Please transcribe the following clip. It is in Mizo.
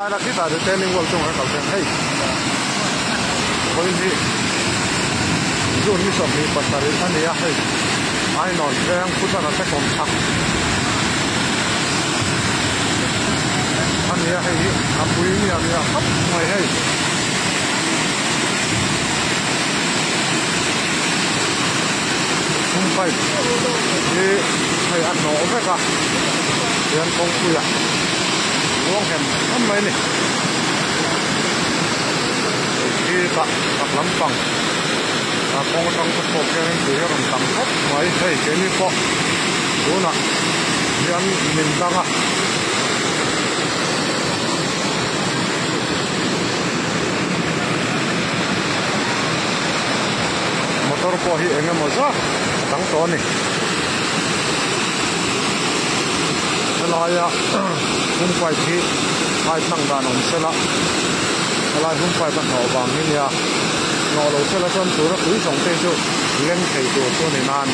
Aira khitah retaining wall chungah kal thei ang hei vawiin hi June ni 27 a ni a hei Ainawn veng Putana te kawm chhak a ni a hei hi a pui miah miah khawp mai hei. Thung pipe hi hei a hnawh vek a hian kawngpuia luang hem hem mai a ni hei hi tah chak lampang a kawng atang te pawh khianin tui a rawn tam khawp mai hei keini pawh tunah hian min dang a. Motor pawh hi eng emaw zat a dang tawh a ni. Helaia hung pipe hi pipe hmang dan awm sela helai hung pipe a hnawh vang hi nia hnawh lo sela chuan tura tui zawng te hi chu leng thei tur chu a ni nan.